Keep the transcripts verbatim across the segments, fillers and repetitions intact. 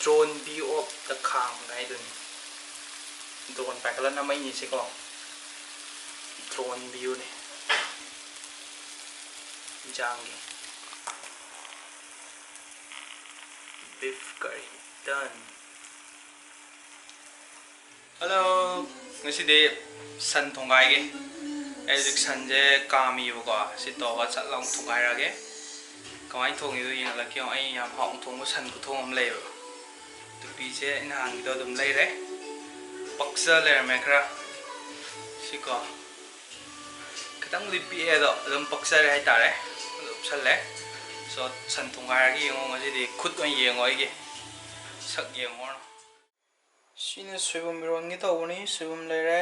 Drone view of the ꯈꯥꯡ ꯍꯥꯏꯗꯨꯅꯤ꯫ Drone ꯄꯥꯏꯈꯠꯂ ꯅꯝꯃꯛꯏꯅꯤꯁꯦꯀꯣ꯫ Drone viewꯅꯦ꯫ ꯏꯟꯖꯥꯡꯒꯤ beef curry done꯫ Hello, ꯉꯁꯤꯗꯤ ꯁꯟ ꯊꯣꯡꯒꯥꯏꯒꯦ꯫ ꯑꯩ ꯍꯧꯖꯤꯛ ꯁꯟꯁꯦ ꯀꯥꯝꯃꯤꯕꯀꯣ꯫ ꯁꯤ ꯇꯧꯔꯒ ꯁꯠ ꯂꯥꯎ ꯊꯣꯡꯒꯥꯏꯔꯛꯑꯒꯦ꯫ ꯀꯃꯥꯏꯅ ꯊꯣꯡꯉꯤꯗꯣ ꯌꯦꯡꯍꯜꯂꯛꯀꯦ꯫ ꯑꯩ ꯌꯥꯝ ꯍꯥꯎꯅ ꯊꯣꯡꯕ ꯁꯟ ꯈꯨꯊꯣꯡ ꯑꯃ ꯂꯩꯌꯦꯕ꯫ ꯇꯨꯄꯤꯁꯦ ꯑꯩ ꯅꯍꯥꯟꯒꯤꯗꯣ ꯑꯗꯨꯝ ꯂꯩꯔꯦ꯫ ꯄꯛꯆ ꯂꯩꯔꯝꯃꯦ ꯈꯔ꯫ ꯁꯤꯀꯣ꯫ ꯈꯤꯇꯪꯕꯨꯗꯤ ꯄꯤꯛꯑꯦ ꯑꯗꯣ ꯑꯗꯨꯝ ꯄꯛꯆꯔꯦ ꯍꯥꯏꯇꯥꯔꯦ꯫ ꯑꯗꯨ ꯎꯞꯁꯜꯂꯦ꯫ So, ꯁꯟ ꯊꯣꯡꯒꯥꯏꯔꯒ ꯌꯦꯡꯉꯣ ꯉꯁꯤꯗꯤ꯫ ꯈꯨꯠ ꯑꯣꯏꯅ ꯌꯦꯡꯉꯣ ꯑꯩꯒꯤ꯫ ꯁꯛ ꯌꯦꯡꯉꯣ꯫ ꯁꯤꯅ ꯁꯣꯏꯕꯨꯝ ꯏꯔꯣꯟꯒꯦ ꯇꯧꯕꯅꯤ꯫ ꯁꯣꯏꯕꯨꯝ ꯂꯩꯔꯦ,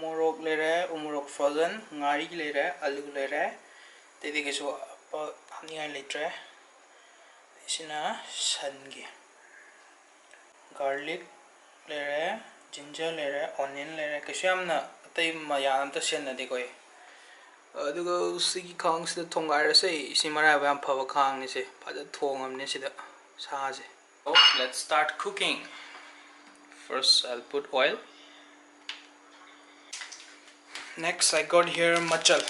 ꯃꯣꯔꯣꯛ ꯂꯩꯔꯦ, ꯎꯃꯣꯔꯣꯛ frozen, ꯉꯥꯔꯤ ꯂꯩꯔꯦ, ꯑꯂꯨ ꯂꯩꯔꯦ꯫ ꯑꯇꯩꯗꯤ ꯀꯩꯁꯨ ꯍꯥꯞꯄ-, ꯍꯥꯞꯅꯤꯡꯉꯥꯏ ꯂꯩꯇ꯭ꯔꯦ꯫ ꯁꯤꯅ ꯁꯟꯒꯤ꯫ Garlic ꯂꯩꯔꯦ, ginger ꯂꯩꯔꯦ, onion ꯂꯩꯔꯦ꯫ ꯀꯩꯁꯨ ꯌꯥꯝꯅ ꯑꯇꯩ ꯃꯌꯥꯝ ꯑꯝꯇ ꯁꯤꯖꯤꯟꯅꯗꯦꯀꯣ ꯑꯩ꯫ ꯑꯗꯨꯒ ꯁꯤꯒꯤ ꯈꯥꯡꯁꯤꯗ ꯊꯣꯡꯒꯥꯏꯔꯁꯦ꯫ ꯁꯤ ꯃꯔꯥꯏꯕꯛ ꯌꯥꯝ ꯐꯕ ꯈꯥꯡꯅꯤ ꯁꯦ꯫ ꯐꯖꯅ ꯊꯣꯡꯉꯕꯅꯦ ꯁꯤꯗ ꯁꯥꯁꯦ꯫ So, let's start cooking. First, I'll put oil. Next, I got here machal.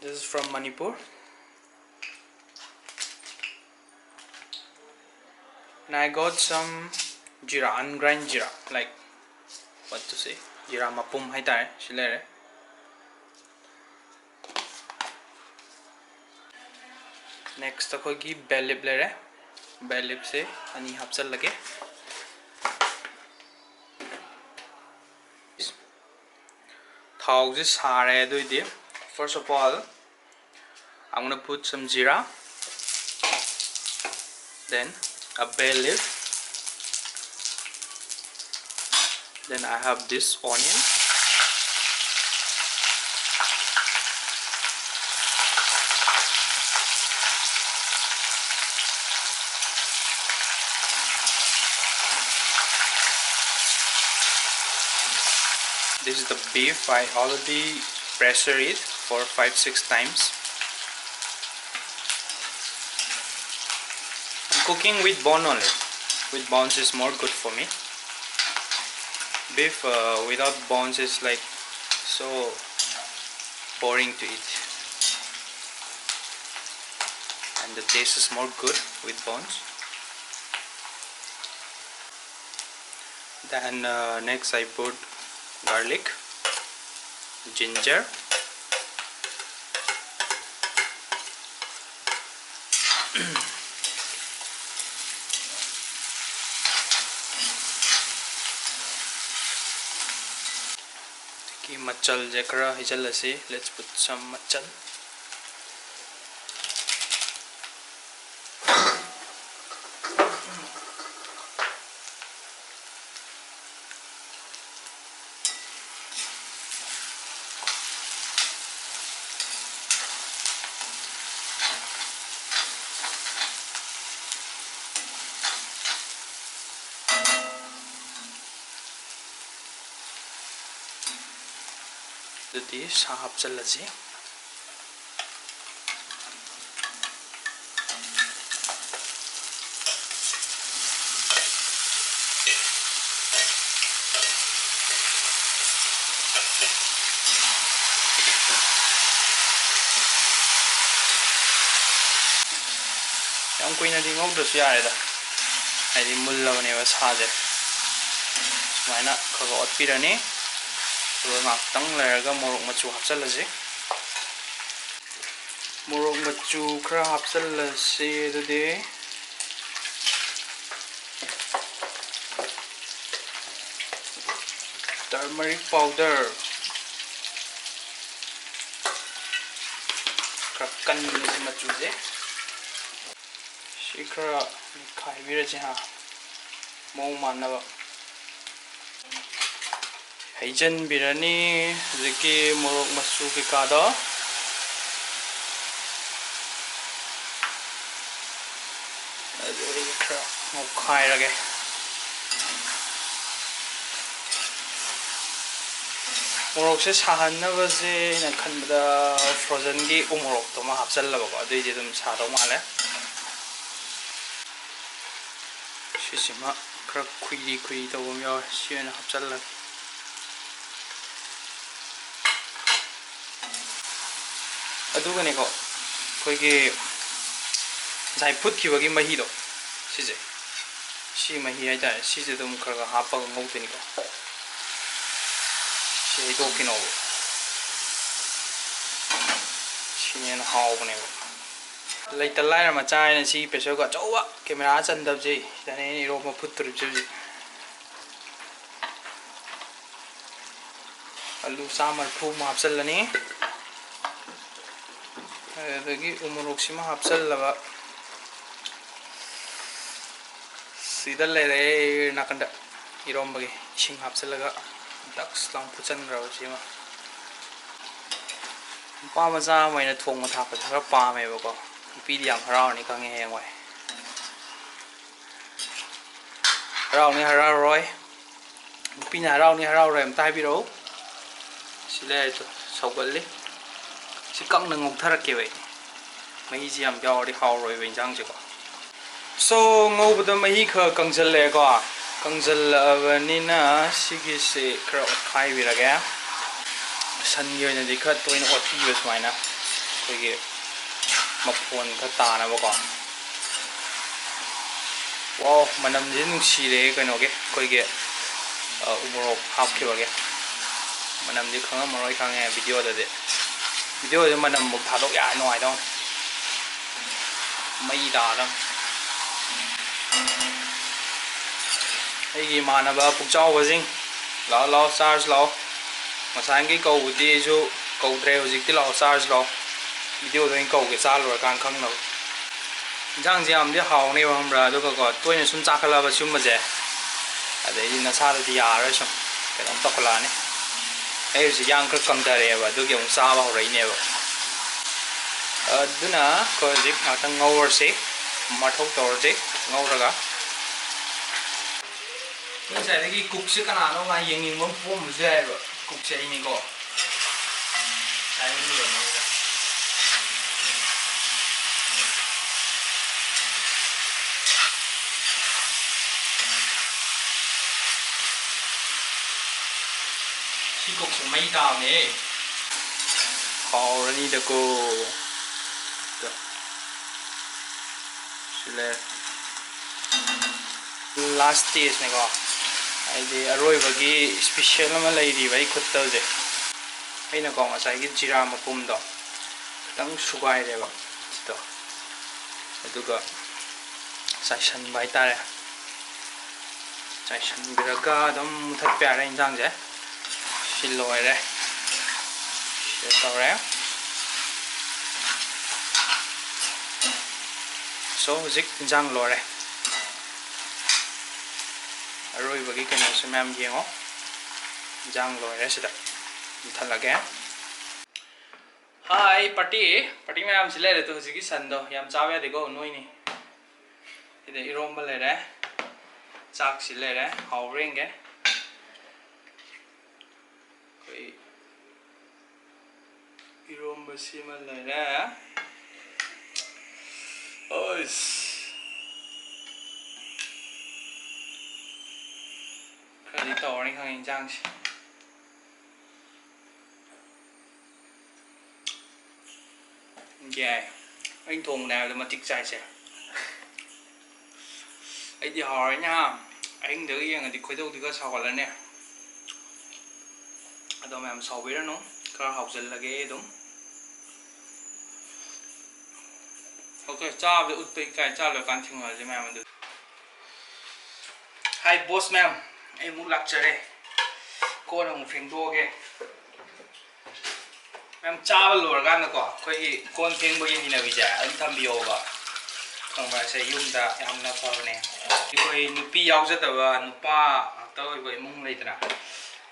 This is from Manipur. And I got some jeera, ungrind jeera, like, what to say, jeera ꯃꯄꯨꯝ ꯍꯥꯏꯇꯥꯔꯦ꯫ ꯁꯤ ꯂꯩꯔꯦ꯫ Next ꯑꯩꯈꯣꯏꯒꯤ bay leaf ꯂꯩꯔꯦ꯫ Bay leafꯁꯦ ꯑꯅꯤ ꯍꯥꯞꯆꯜꯂꯒꯦ꯫ ꯊꯥꯎꯁꯦ ꯁꯥꯔꯦ꯫ ꯑꯗꯨꯏꯗꯤ, first of all, I'm gonna put some jeera, then a bay leaf, then I have this onion. This is the beef. I already pressure it for five, six times. I'm cooking with bone only. With bones is more good for me. Beef uh, without bones is like so boring to eat, and the taste is more good with bones. Then uh, next I put garlic, ginger, ꯑꯗꯒꯤ ꯃꯆꯜꯁꯦ ꯈꯔ ꯍꯩꯖꯤꯜꯂꯁꯤ꯫ Let's put some ꯃꯆꯜ꯫ ꯑꯗꯨꯗꯤ ꯁꯥ ꯍꯥꯞꯆꯤꯜꯂꯁꯤ꯫ ꯌꯥꯝ ꯀꯨꯏꯅꯗꯤ ꯉꯧꯗ꯭ꯔꯁꯨ ꯌꯥꯔꯦꯗ, ꯍꯥꯏꯗꯤ ꯃꯨꯜꯂꯕꯅꯦꯕ ꯁꯥꯁꯦ꯫ ꯁꯨꯃꯥꯏꯅ ꯈꯔ ꯈꯔ ꯑꯣꯠꯄꯤꯔꯅꯤ꯫ ꯑꯗꯨꯒ ꯉꯥꯏꯍꯥꯛꯇꯪ ꯂꯩꯔꯒ ꯃꯣꯔꯣꯛ ꯃꯆꯨ ꯍꯥꯞꯆꯤꯜꯂꯁꯤ꯫ ꯃꯣꯔꯣꯛ ꯃꯆꯨ ꯈꯔ ꯍꯥꯞꯆꯤꯜꯂꯁꯤ꯫ ꯑꯗꯨꯗꯤ turmeric powder ꯈꯔ ꯀꯟꯕꯁꯦ ꯃꯆꯨꯁꯦ꯫ ꯁꯤ ꯈꯔ ꯈꯥꯏꯕꯤꯔꯁꯦ ꯍꯥ, ꯃꯑꯣꯡ ꯃꯥꯟꯅꯕ꯫ ꯍꯩꯖꯤꯟꯕꯤꯔꯅꯤ ꯍꯧꯖꯤꯛꯀꯤ ꯃꯣꯔꯣꯛ ꯃꯆꯨ ꯀꯩꯀꯥꯗꯣ꯫ ꯑꯗꯨ ꯑꯩ ꯈꯔ ꯉꯧꯈꯥꯏꯔꯒꯦ꯫ ꯃꯣꯔꯣꯛꯁꯦ ꯁꯥꯍꯟꯅꯕꯁꯦ ꯑꯩꯅ ꯈꯟꯕꯗ frozenꯒꯤ ꯎ ꯃꯣꯔꯣꯛꯇꯣ ꯑꯃ ꯍꯥꯞꯆꯜꯂꯕꯀꯣ, ꯑꯗꯨꯏꯗꯤ ꯑꯗꯨꯝ ꯁꯥꯗꯧ ꯃꯥꯜꯂꯦ꯫ ꯁꯤꯁꯤꯃ ꯈꯔ ꯈꯨꯏꯔꯤ ꯈꯨꯏꯔꯤ ꯇꯧꯕ ꯑꯃ ꯌꯥꯎꯋꯦ, ꯁꯤ ꯑꯣꯏꯅ ꯍꯥꯞꯆꯜꯂꯒꯦ꯫ ꯑꯗꯨꯒꯅꯦꯀꯣ, ꯑꯩꯈꯣꯏꯒꯤ ꯉꯁꯥꯏ ꯐꯨꯠꯈꯤꯕꯒꯤ ꯃꯍꯤꯗꯣ, ꯁꯤꯁꯦ, ꯁꯤ ꯃꯍꯤ ꯍꯥꯏꯇꯥꯔꯦ, ꯁꯤꯁꯦ ꯑꯗꯨꯝ ꯈꯔ ꯈꯔ ꯍꯥꯞꯄꯒ ꯉꯧꯗꯣꯏꯅꯤꯀꯣ꯫ ꯁꯤ ꯍꯩꯗꯣꯛꯈꯤꯅꯣꯕ, ꯁꯤꯅ ꯍꯦꯟꯅ ꯍꯥꯎꯕꯅꯦꯕ꯫ ꯂꯩꯇ ꯂꯥꯏꯔ ꯃꯆꯥ ꯍꯥꯏꯅ ꯁꯤ pressure cooker ꯑꯆꯧꯕ camera ꯆꯟꯗꯕꯁꯦ ꯁꯤꯗꯅꯦ ꯑꯩꯅ ꯏꯔꯣꯝꯕ ꯐꯨꯠꯇꯣꯔꯤꯕꯁꯦ ꯍꯧꯖꯤꯛ꯫ ꯑꯂꯨ ꯆꯥꯝ ꯃꯔꯤꯐꯨ ꯑꯃ ꯍꯥꯞꯆꯤꯜꯂꯅꯤ꯫ ꯑꯗꯨꯗꯒꯤ ꯎ ꯃꯣꯔꯣꯛꯁꯤꯃ ꯍꯥꯞꯆꯤꯜꯂꯕ꯫ ꯁꯤꯗ ꯂꯩꯔꯦ ꯅꯥꯀꯟꯗ ꯏꯔꯣꯝꯕꯒꯤ ꯏꯁꯤꯡ ꯍꯥꯞꯆꯤꯜꯂꯒ ꯗꯛꯁ ꯂꯥꯎ ꯐꯨꯠꯆꯟꯈ꯭ꯔꯕ ꯁꯤꯃ꯫ ꯅꯨꯄꯥ ꯃꯆꯥ ꯑꯃ ꯑꯣꯏꯅ ꯊꯣꯡꯕ ꯊꯥꯛꯄꯁꯦ ꯈꯔ ꯄꯥꯝꯃꯦꯕꯀꯣ꯫ ꯅꯨꯄꯤꯗꯤ ꯌꯥꯝ ꯍꯔꯥꯎꯔꯅꯤ ꯈꯪꯉꯦ ꯍꯌꯦꯡꯋꯥꯏ꯫ ꯍꯔꯥꯎꯅꯤ ꯍꯔꯥꯎꯔꯣꯏ, ꯅꯨꯄꯤꯅ ꯍꯔꯥꯎꯅꯤ ꯍꯔꯥꯎꯔꯣꯏ ꯑꯝꯇ ꯍꯥꯏꯕꯤꯔꯛꯎ꯫ ꯁꯤ ꯂꯩꯔꯦ ꯇꯨ, ꯁꯧꯒꯠꯂꯤ꯫ ꯁꯤ ꯀꯪꯅ ꯉꯧꯊꯔꯛꯀꯦꯕ ꯑꯩ꯫ ꯃꯍꯤꯁꯤ ꯌꯥꯝ ꯌꯥꯎꯔꯗꯤ ꯍꯥꯎꯔꯣꯏꯕ ꯏꯟꯖꯥꯡꯁꯦꯀꯣ꯫ So, ꯉꯧꯕꯗ ꯃꯍꯤ ꯈꯔ ꯀꯪꯁꯜꯂꯛꯑꯦꯀꯣ꯫ ꯀꯪꯁꯜꯂꯛꯑꯕꯅꯤꯅ ꯁꯤꯒꯤꯁꯦ ꯈꯔ ꯑꯣꯠꯈꯥꯏꯕꯤꯔꯒꯦ꯫ ꯁꯟꯒꯤ ꯑꯣꯏꯅꯗꯤ ꯈꯔ ꯇꯣꯏꯅ ꯑꯣꯠꯄꯤꯕ ꯁꯨꯃꯥꯏꯅ, ꯑꯩꯈꯣꯏꯒꯤ ꯃꯐꯣꯟ ꯈꯔ ꯇꯥꯅꯕꯀꯣ꯫ ꯋꯥꯎ, ꯃꯅꯝꯁꯤ ꯅꯨꯡꯁꯤꯔꯦ ꯀꯩꯅꯣꯒꯤ, ꯑꯩꯈꯣꯏꯒꯤ, ꯑ, ꯎꯃꯣꯔꯣꯛ ꯍꯥꯞꯈꯤꯕꯒꯤ꯫ ꯃꯅꯝꯗꯤ ꯈꯪꯉꯝꯃꯔꯣꯏ ꯈꯪꯉꯦ videoꯗꯗꯤ꯫ Videoꯗꯤ ꯃꯅꯝ ꯃꯨꯛ ꯊꯥꯗꯣꯛ ꯌꯥꯔꯦ, ꯅꯨꯡꯉꯥꯏꯗꯧꯅꯤ꯫ ꯃꯩ ꯇꯥꯗꯝ꯫ ꯑꯩꯒꯤ ꯏꯃꯥꯟꯅꯕ ꯄꯨꯛꯆꯥꯎꯕꯁꯤꯡ, ꯂꯥꯛꯑꯣ, ꯂꯥꯛꯑꯣ, ꯆꯥꯔꯁꯤ ꯂꯥꯛꯑꯣ꯫ ꯉꯁꯥꯏꯒꯤ ꯀꯧꯕꯗꯤ ꯑꯩꯁꯨ ꯀꯧꯗ꯭ꯔꯦ, ꯍꯧꯖꯤꯛꯇꯤ ꯂꯥꯛꯑꯣ, ꯆꯥꯔꯁꯤ ꯂꯥꯛꯑꯣ꯫ Videoꯗ ꯑꯣꯏꯅ ꯀꯧꯒꯦ, ꯆꯥ ꯂꯣꯏꯔꯀꯥꯟꯗ ꯈꯪꯅꯕ꯫ ꯏꯟꯖꯥꯡꯁꯦ ꯌꯥꯝꯗꯤ ꯍꯥꯎꯅꯦꯕ, ꯈꯪꯕ꯭ꯔꯥ? ꯑꯗꯨꯒꯀꯣ, ꯇꯣꯏꯅ ꯁꯨꯝ ꯆꯥꯈꯠꯂꯕ ꯁꯤꯒꯨꯝꯕꯁꯦ, ꯑꯗꯩꯗꯤ ꯅꯁꯥꯗꯗꯤ ꯌꯥꯔꯔꯣꯏ, ꯁꯨꯝ ꯀꯩꯅꯣꯝ ꯇꯧꯈꯠꯂꯛꯑꯅꯤ꯫ ꯑꯩ ꯍꯧꯖꯤꯛ ꯌꯥꯡ ꯈꯔ ꯀꯪꯊꯔꯛꯑꯦꯕ, ꯑꯗꯨꯒꯤ ꯑꯃꯨꯛ ꯆꯥꯕ ꯍꯧꯔꯛꯏꯅꯦꯕ꯫ ꯑꯗꯨꯅ ꯑꯩꯈꯣꯏ ꯍꯧꯖꯤꯛ ꯉꯥꯛꯇꯪ ꯉꯧꯔꯁꯤ, ꯃꯊꯧ ꯇꯧꯔꯁꯤ ꯉꯧꯔꯒ꯫ ꯉꯁꯥꯏꯗꯒꯤ ꯀꯨꯛꯁꯦ ꯀꯅꯥꯅꯣ ꯉꯥꯏ ꯌꯦꯡꯅꯤꯡꯕ ꯑꯃ ꯄꯣꯛꯑꯝꯕꯁꯨ ꯌꯥꯏꯑꯕ꯫ ꯀꯨꯛꯁꯦ ꯑꯩꯅꯤꯀꯣ꯫ ꯉꯁꯥꯏ ꯂꯣꯏꯔꯝꯃꯒ꯫ ꯀꯣꯛꯁꯨ ꯃꯩ ꯇꯥꯕꯅꯦ꯫ ꯍꯥꯎꯔꯅꯤꯗꯀꯣ꯫ ꯇꯣ꯫ ꯁꯤ ꯂꯩꯔꯦ꯫ Last stageꯅꯦꯀꯣ꯫ ꯍꯥꯏꯗꯤ ꯑꯔꯣꯏꯕꯒꯤ special ꯑꯃ ꯂꯩꯔꯤꯕ ꯑꯩ ꯈꯨꯠꯇ ꯍꯧꯖꯤꯛ꯫ ꯑꯩꯅꯀꯣ ꯉꯁꯥꯏꯒꯤ ꯖꯤꯔꯥ ꯃꯄꯨꯝꯗꯣ ꯈꯤꯇꯪ ꯁꯨꯒꯥꯏꯔꯦꯕ꯫ ꯁꯤꯗꯣ꯫ ꯑꯗꯨꯒ ꯆꯥꯏꯁꯟꯕ ꯍꯥꯏꯇꯥꯔꯦ꯫ ꯆꯥꯏꯁꯟꯕꯤꯔꯒ ꯑꯗꯨꯝ ꯃꯨꯊꯠꯄ ꯌꯥꯔꯦ ꯏꯟꯖꯥꯡꯁꯦ꯫ ꯁꯤ ꯂꯣꯏꯔꯦ꯫ ꯁꯤ ꯇꯧꯔꯦ꯫ So, ꯍꯧꯖꯤꯛ ꯏꯟꯖꯥꯡ ꯂꯣꯏꯔꯦ꯫ ꯑꯔꯣꯏꯕꯒꯤ ꯀꯩꯅꯣꯁꯦ ꯃꯌꯥꯝ ꯌꯦꯡꯉꯣ꯫ ꯏꯟꯖꯥꯡ ꯂꯣꯏꯔꯦ ꯁꯤꯗ꯫ ꯃꯨꯊꯠꯂꯒꯦ꯫ Hi party, party ꯃꯌꯥꯝꯁꯤ ꯂꯩꯔꯦ꯫ ꯑꯗꯣ ꯍꯧꯖꯤꯛꯀꯤ ꯁꯟꯗꯣ ꯌꯥꯝ ꯆꯥꯕ ꯌꯥꯗꯦꯀꯣ, ꯅꯣꯏꯅꯤ꯫ ꯁꯤꯗ ꯏꯔꯣꯝꯕ ꯂꯩꯔꯦ, ꯆꯥꯛꯁꯤ ꯂꯩꯔꯦ, ꯍꯥꯎꯕ꯭ꯔꯥ ꯌꯦꯡꯒꯦ꯫ ꯑꯩꯈꯣꯏ ꯏꯔꯣꯝꯕꯁꯤꯃ ꯂꯩꯔꯦ꯫ ꯑꯁ꯫ ꯈꯔꯗꯤ ꯇꯧꯔꯅꯤ ꯈꯪꯉꯦ ꯏꯟꯖꯥꯡꯁꯦ꯫ ꯌꯥꯏ꯫ ꯑꯩꯅ ꯊꯣꯡꯕꯅꯦ ꯍꯥꯏꯕꯗ ꯃꯇꯤꯛ ꯆꯥꯏꯁꯦ꯫ ꯑꯩꯗꯤ ꯍꯥꯎꯔꯦꯅꯦ ꯍꯥ꯫ ꯑꯍꯤꯡꯗꯒ ꯌꯦꯡꯉꯗꯤ ꯈꯣꯏꯗꯧꯗꯤ ꯈꯔ ꯁꯥꯎꯒꯠꯂꯅꯤ꯫ ꯑꯗꯣ ꯃꯌꯥꯝ ꯁꯥꯎꯕꯤꯔꯅꯨ꯫ ꯈꯔ ꯍꯥꯎꯖꯜꯂꯒꯦ ꯑꯗꯨꯝ꯫ OK, ꯆꯥꯕꯗ ꯎꯠꯄ ꯏꯀꯥꯏ꯫ ꯆꯥ ꯂꯣꯏꯔꯀꯥꯟ ꯊꯦꯡꯅꯔꯁꯦ ꯃꯌꯥꯝ ꯑꯗꯨ꯫ Hi boss ꯃꯌꯥꯝ, ꯑꯩ ꯑꯃꯨꯛ ꯂꯥꯛꯆꯔꯦ꯫ ꯀꯣꯟ ꯑꯃꯨꯛ ꯐꯦꯡꯗꯣꯛꯑꯒꯦ꯫ ꯃꯌꯥꯝ ꯆꯥꯕ ꯂꯣꯏꯔꯀꯥꯟꯗꯀꯣ, ꯑꯩꯈꯣꯏꯒꯤ ꯀꯣꯟ ꯐꯦꯡꯕꯒꯤ ꯍꯩꯅꯕꯤꯁꯦ ꯑꯗꯨꯝ ꯊꯝꯕꯤꯌꯣꯕ꯫ ꯈꯪꯕ꯭ꯔꯥ? ꯁꯦ ꯌꯨꯝꯗ ꯌꯥꯝꯅ ꯐꯕꯅꯦ꯫ ꯑꯩꯈꯣꯏ ꯅꯨꯄꯤ ꯌꯥꯎꯖꯗꯕ ꯅꯨꯄꯥ ꯉꯥꯛꯇ ꯑꯣꯏꯕ ꯏꯃꯨꯡ ꯂꯩꯗꯅ,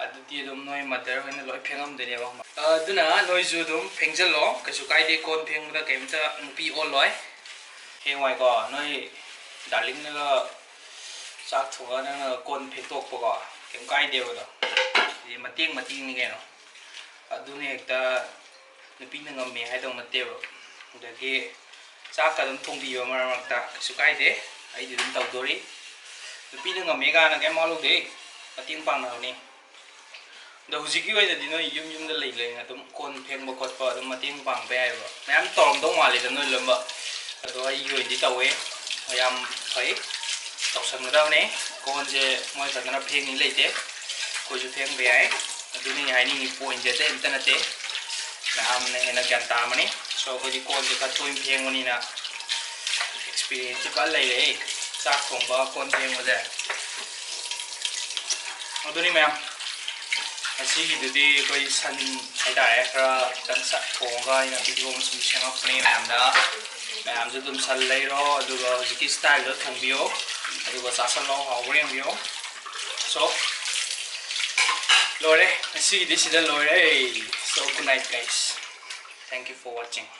ꯑꯗꯨꯗꯤ ꯑꯗꯨꯝ ꯅꯣꯏ mother ꯍꯣꯏꯅ ꯂꯣꯏ ꯐꯦꯡꯉꯝꯗꯣꯏꯅꯦꯕ꯫ ꯑꯗꯨꯅ ꯅꯣꯏꯁꯨ ꯑꯗꯨꯝ ꯐꯦꯡꯖꯜꯂꯣ, ꯀꯩꯁꯨ ꯀꯥꯏꯗꯦ꯫ ꯀꯣꯟ ꯐꯦꯡꯕꯗ ꯀꯩꯝꯇ ꯅꯨꯄꯤ ꯑꯣꯜꯂꯣꯏ꯫ ꯍꯌꯦꯡꯋꯥꯏꯀꯣ, ꯅꯣꯏ darlingꯅꯒ ꯆꯥꯛ ꯊꯣꯡꯉꯒ ꯅꯪꯅ ꯀꯣꯟ ꯐꯦꯡꯇꯣꯛꯄꯀꯣ, ꯀꯩꯝ ꯀꯥꯏꯗꯦꯕ ꯑꯗꯣ꯫ ꯁꯤꯗꯤ ꯃꯇꯦꯡ ꯃꯇꯦꯡꯅꯤ ꯀꯩꯅꯣ꯫ ꯑꯗꯨꯅ ꯍꯦꯛꯇ ꯅꯨꯄꯤꯅ ꯉꯝꯃꯦ ꯍꯥꯏꯗꯧ ꯅꯠꯇꯦꯕ꯫ ꯑꯗꯒꯤ ꯆꯥꯛꯀ ꯑꯗꯨꯝ ꯊꯣꯡꯕꯤꯕ ꯃꯔꯛ ꯃꯔꯛꯇ ꯀꯩꯁꯨ ꯀꯥꯏꯗꯦ꯫ ꯑꯩꯗꯤ ꯑꯗꯨꯝ ꯇꯧꯗꯣꯔꯤ꯫ ꯅꯨꯄꯤꯅ ꯉꯝꯃꯦ ꯀꯥꯏꯅ ꯀꯩꯝ ꯋꯥ ꯂꯧꯗꯦ꯫ ꯃꯇꯦꯡ ꯄꯥꯡꯅꯕꯅꯤ꯫ ꯑꯗꯣ ꯍꯧꯖꯤꯛꯀꯤ ꯑꯣꯏꯅꯗꯤ ꯅꯣꯏ ꯌꯨꯝ ꯌꯨꯝꯗ ꯂꯩ ꯂꯩꯅ ꯑꯗꯨꯝ ꯀꯣꯟ ꯐꯦꯡꯕ ꯈꯣꯠꯄ ꯑꯗꯨꯝ ꯃꯇꯦꯡ ꯄꯥꯡꯕ ꯌꯥꯏꯑꯕ꯫ ꯃꯌꯥꯝ ꯇꯧꯔꯝꯗꯧ ꯃꯥꯜꯂꯤꯗ ꯅꯣꯏ ꯂꯣꯏꯅꯃꯛ꯫ ꯑꯗꯣ ꯑꯩꯒꯤ ꯑꯣꯏꯅꯗꯤ ꯇꯧꯋꯦ, ꯌꯥꯝ ꯐꯩ, ꯇꯧꯁꯟꯒꯗꯕꯅꯦ꯫ ꯀꯣꯟꯁꯦ ꯃꯣꯏ ꯈꯛꯇꯅ ꯐꯦꯡꯅꯤ ꯂꯩꯇꯦ, ꯑꯩꯈꯣꯏꯁꯨ ꯐꯦꯡꯕ ꯌꯥꯏ꯫ ꯑꯗꯨꯅꯤ ꯍꯥꯏꯅꯤꯡꯉꯤ ꯄꯣꯏꯟꯁꯦ, ꯑꯇꯩ ꯑꯝꯇ ꯅꯠꯇꯦ, ꯃꯌꯥꯝꯅ ꯍꯦꯟꯅ ꯒ꯭ꯌꯥꯟ ꯇꯥꯔꯝꯃꯅꯤ꯫ ꯁꯣ ꯑꯩꯈꯣꯏꯗꯤ ꯀꯣꯟꯁꯦ ꯈꯔ ꯇꯣꯏꯅ ꯐꯦꯡꯕꯅꯤꯅ ꯑꯦꯛꯁꯄꯤꯔꯤꯌꯦꯟꯁꯁꯦ ꯐꯖꯅ ꯂꯩꯔꯦ ꯆꯥꯛ ꯊꯣꯡꯕ ꯀꯣꯟ ꯐꯦꯡꯕꯁꯦ꯫ ꯑꯗꯨꯅꯤ ꯃꯌꯥꯝ, ꯉꯁꯤꯒꯤꯗꯨꯗꯤ ꯑꯩꯈꯣꯏ ꯁꯟ ꯍꯥꯏꯇꯥꯔꯦ, ꯈꯔ ꯈꯤꯇꯪ ꯁꯠ ꯊꯣꯡꯉꯒ ꯑꯩꯅ ꯚꯤꯗꯤꯑꯣ ꯑꯃ ꯁꯨꯝ ꯁꯦꯝꯃꯛꯄꯅꯦ ꯃꯌꯥꯝꯗ꯫ ꯃꯌꯥꯝꯁꯨ ꯑꯗꯨꯝ ꯁꯟ ꯂꯩꯔꯣ, ꯑꯗꯨꯒ ꯍꯧꯖꯤꯛꯀꯤ ꯁ꯭ꯇꯥꯏꯜꯗꯣ ꯊꯣꯡꯕꯤꯌꯣ, ꯑꯗꯨꯒ ꯆꯥꯁꯜꯂꯣ, ꯍꯥꯎꯕ꯭ꯔꯥ ꯌꯦꯡꯕꯤꯌꯣ꯫ ꯁꯣ ꯂꯣꯏꯔꯦ, ꯉꯁꯤꯒꯤꯗꯤ ꯁꯤꯗ ꯂꯣꯏꯔꯦ꯫ So good night guys, thank you for watching.